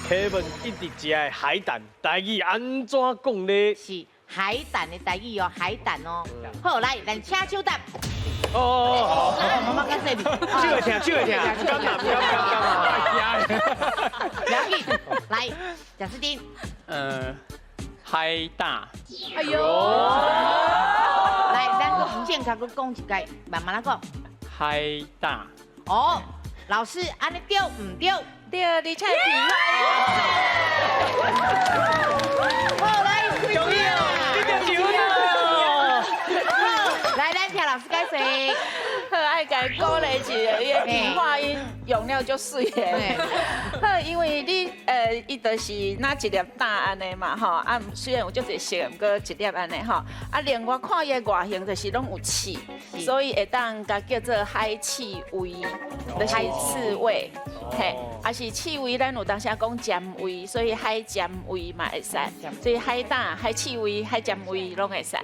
Kevin 一直食的海膽，台語按怎講咧？是海膽的台語哦，海膽哦。好，來，咱請手答。哦，媽媽較細膩。手會疼，手會疼，毋敢啦，毋敢，毋敢，毋敢。不要緊，來，賈斯汀。海膽。哎呦，來，咱閣唔正確，閣講一擺，慢慢仔講。海膽。哦，老師，按呢對毋對？對，而且平好，來，恭喜哦，你著獎了。來，咱聽老師解釋。好，愛共伊鼓勵一下，伊的平話音用了足媠的。好，因為你伊就是若一粒膽按呢嘛吼，啊雖然有足濟色，毋過一粒按呢吼。啊，另外看伊的外形就是攏有刺，所以會當共叫做海刺蝟，就是刺蝟。嘿，啊是刺蝟，咱有當時講尖蝟，所以海尖蝟嘛會使。所以海膽、海刺蝟、海尖蝟攏會使。